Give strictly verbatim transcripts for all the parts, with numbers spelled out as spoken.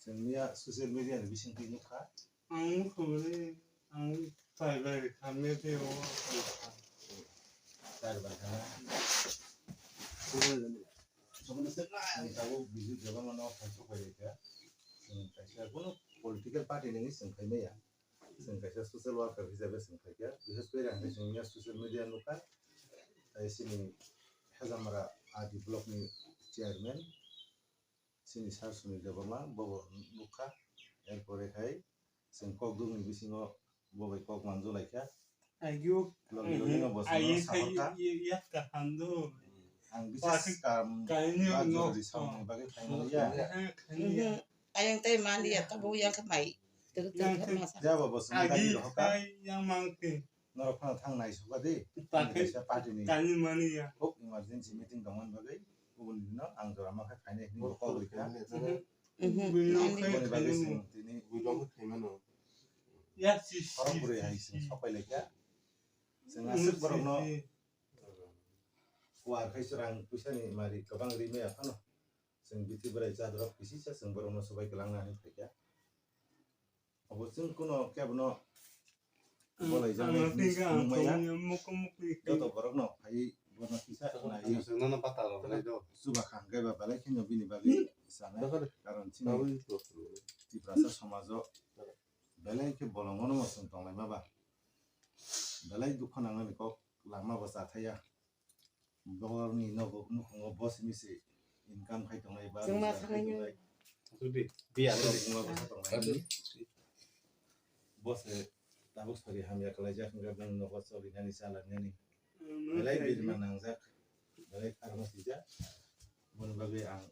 Chwng miya social media ni bisingtwi nukha. Ang khobori, ang chaibai kha media o. Chaibai kha na? Ang tabuk Biju Debbarma no phaisok bai kha. Chwng kaisa kuno political party nini chwng khai maya. Chwng kaisa social worker hisabe chwng khai kha. Bises koi ang chwng miya social media nukha. Tai chini Hezamara R D block ni chairman. Chini sir Sunil Debbarma bobo nukha, erpore khai chwng kok dugni bisingo bo bai kok manjolaikha. Ayo, logi logi no bo chwngno ayo khai saharkha. Yak kaham do. Ang bises kam kaini ba no jordi samni bagwi phaimani ya. Ayang tai mani ya, tabuk yang khe mai. Yang khe jabo bo chwngno agi dagi rohorkha. Khai yang mangkhe. Norok phano thang nai sukha di. Party ni. Tani mani ya. Huk emergency meeting tongmani bagwi. Kubun dino ang jora ma khai phainai hinwi kok rikha. Bini bagwi chwng tini. Ya si si. Khorok bwrwi hai chwng sopai laikha. Chwng aswk borokno kuar khai chwrang puisa ni mari kwbang ri maya phano. Chwng bithi bwrai chadorok kisisa chwng borokno sobai kwlangna hinwi phaikha. Abo chwng kuno kebono bolai jaknai hinwi chwng nung maya. Joto borokno phaiwi bono kisa naiwi. Chuba kha hwnkhe ba belai kheno bini bagwi sanai. Karon chini Tiprasa somajo belai khe bolongono chwng tonglaima ba. Belai dukha nangnani kok lama bo chathaya. Borokni nogo nukhungo bo simi se income khai tongnai ba. Chwngma rojgar khai sanai tongnai. Borok wngma bwsa tongnai. Bo se tabuk sari hamya khlaijak hwnkhe bini nogo cholinani chalanani. Belai birma nangjak. Belai karma sijak. Boni bagwi ang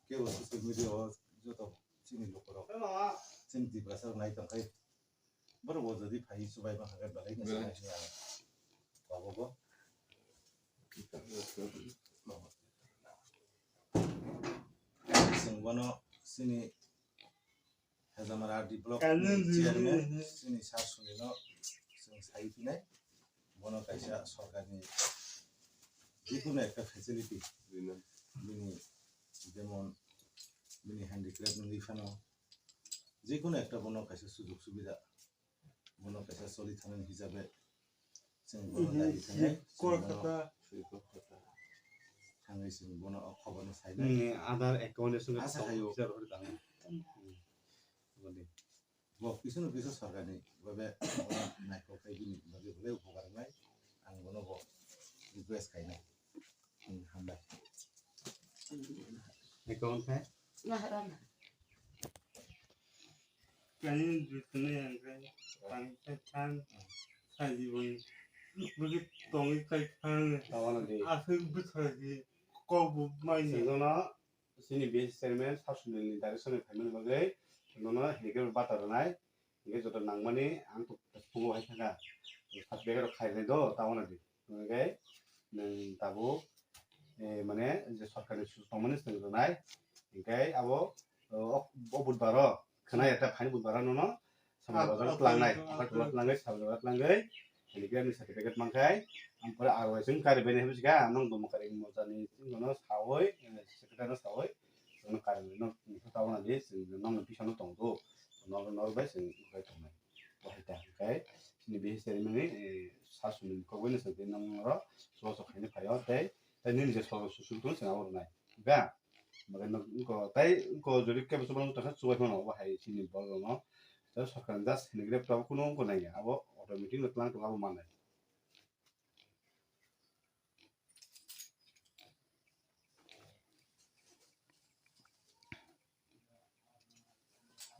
kebo social media o joto chini lukurok chini Tiprasa rok nai tongkhai. Borok bo jodi phai chubai ma hwnkhe belai no sanai hwnwi ang kobogo. Chwng bono chini Hezamara R D block ni chairman chini sir Sunil no chwng sai phinai. Bono kaisa sorkarni jikunu ekta facility bini jemon bini handicraft wngwi phano jikunu ekta bono kaisa sujok subida bono kaisa choli thangmani hisabe chwng bono dagi thangwi chwng bono thangwi chwng bono o khobor no sainai. Aadhaar account ni swngo asa khaio. Bo kisu no kisu sorkar ni babe naithok khai bini bagwi belai upokar wngnai. Ang bono bo request khainai. Hambai. Account khai? Maharana. Kani dutene yang khai. Tang khai tang. Khai di boni. Bagi tongi khai tang. Tawana di. Asik bwthar di. Kok bo mai. Sengkona. Chini B S chairman sir Sunil ni direction ni phaimani bagwi nono handicraft bata rwnai, hinkhe joto nangmani ang to phungo hai thangkha, certificate rok khairwnai do, ta wana di, hinkhe nwng tabuk, eh, mane je sorkar ni sujuk tongmani chwng rwnai, hinkhe abo, o, o budbar o khwnai ya ta phaini budbar o nono, Samajwadi tlangnai, Samajwadi tlangnai, Samajwadi tlangnai, Telegram ni certificate mankhai, ampore R Y C wng kari bini hwnwi sikha, nang domo kari mojani, chwng bono sawi, secretary no sawi, chwngno kari no, tabona di, chwng nang no bisa no tong do, nor, nor bai chwng bai tongnai. Bo hai ta, hwnkhe, chini bihis teri mani, eh, sir Sunil ni kok bai no chwng tini nang noro, chubachu khaina phaio, tei, tei nini je soro susuk tong chwng abo rwnai. Ga? Makai no wngkha, tai wngkha jori kebo chubachu tongkha chubai mano, obo hai chini borok rok no. Tei sorkar ni just handicraft abo kunu wngkha nai ya, abo automatic no tlang tong abo manai.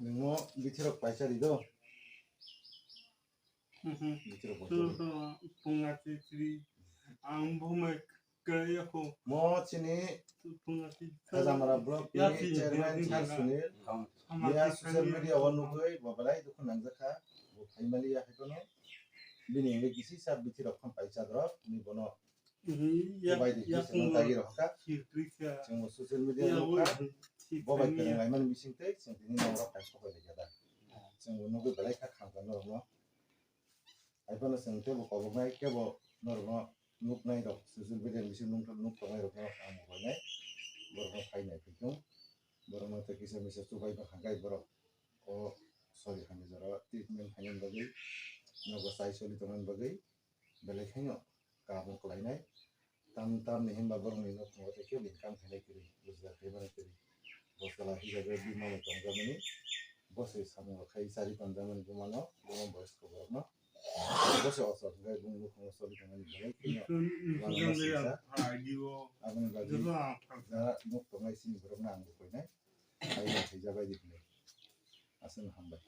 Nungmo bithi rok paisa ri do. Bithi rok paisa ri. Punga titri, ang bumai kaya ko. Mo chini Punga titri. Hezamara block ni chairman sir Sunil. Miya social media o nugwi bo belai dukhu nangjakha. Bo phaimali ya hai kono. Bini hwnwi kisi sa bithi rok phang paisa drop ni bono. Bai di, chwng tagi rok kha. Chwng bo social media nukha. Bo bai kwrwng laimani bising tei chwng tini norok hai sopai laikha da. Chwng bo nugwi belai kha kham kha norokno. Hai phano chwng teibo koboknai, kebo norokno nuknai rok, social media ni bising nukthok, nuk tongnai rokno ang bo hoinai. Borokno phai nai phai thung. Borokno Tei kisa misa chubai bwkha khe borok o sori hamya jora treatment khainani bagwi, nogo chai soli tongmani bagwi belai khaino kaham khlainai. Tam tamni hinba borokni nokhnungo tei kebo income khainai kwrwi, rojgar khaimani kwrwi. Bo chwla hijabe bimano tongjakmani, bo se samung rok khai chari tonjakmani bumano, buma boyos khe borokno. Bo se ochor hwnkhe bumung nokhnungo choli tongmani belai khaino lama sinsa. Aboni bagwi jara nuk tongnai chini borokno ang bo koinai. Ai ya khaijak bai di hinwi. Aswk hambai.